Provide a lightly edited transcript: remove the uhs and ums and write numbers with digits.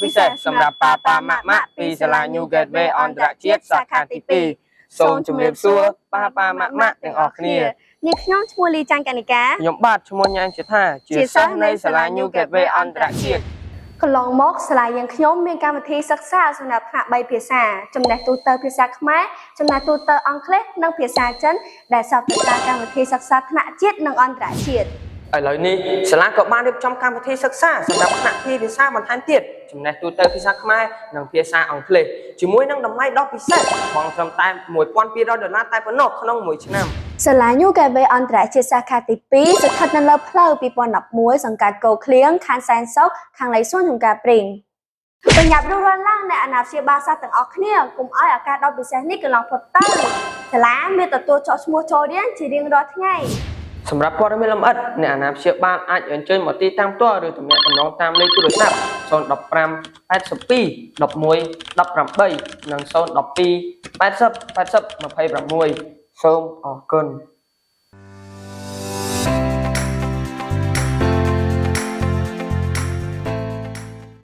ពិសេសសម្រាប់ប៉ាប៉ាម៉ាក់ម៉ាក់ពីសាលា New Gateway អន្តរជាតិសាខាទី2សូមជម្រាបសួរប៉ាប៉ាម៉ាក់ម៉ាក់ទាំងអស់គ្នា នេះខ្ញុំឈ្មោះលីច័ន្ទកនិកា ខ្ញុំបាទឈ្មោះញ៉ែមជាថាជាសិស្សនៃសាលា New Gateway អន្តរជាតិ កន្លងមកសាលាយើងខ្ញុំមានកម្មវិធីសិក្សាសម្រាប់ថ្នាក់3ភាសាចំណេះទូទៅភាសាខ្មែរចំណេះទូទៅអង់គ្លេសនិងភាសាចិនដែលសិស្សទៅតាមកម្មវិធីសិក្សាថ្នាក់ជាតិនិងអន្តរជាតិ ឥឡូវនេះសាលាក៏បានរៀបចំកម្មវិធីសិក្សាសម្រាប់ថ្នាក់ពីរភាសាបន្ថែមទៀតចំណេះទូទៅភាសាខ្មែរនិងភាសាអង់គ្លេសជាមួយនឹងតម្លៃដ៏ពិសេសបង់ត្រឹមតែ1200ដុល្លារតែប៉ុណ្ណោះក្នុងមួយឆ្នាំ សាលា New Gateway អន្តរជាតិសាខាទី2ស្ថិតនៅលើផ្លូវ2011សង្កាត់កោឃ្លៀងខណ្ឌសែនសុខខាងលិចសួនចំការព្រីងបញ្ញាប់រួសរាន់ឡើងអ្នកអាណាព្យាបាលសិស្សទាំងអស់គ្នាកុំឲ្យឱកាសដ៏ពិសេសនេះកន្លងផុតទៅសាលាមានទទួលចុះឈ្មោះចូលរៀនជារៀងរាល់ថ្ងៃ សម្រាប់ព័ត៌មានលម្អិតអ្នកអាណាព្យាបាលអាចអញ្ជើញមកទីតាំងផ្ទាល់ឬទំនាក់ទំនងតាមលេខទូរស័ព្ទ015 82 11 18និង012 80 80 26សូមអរគុណ។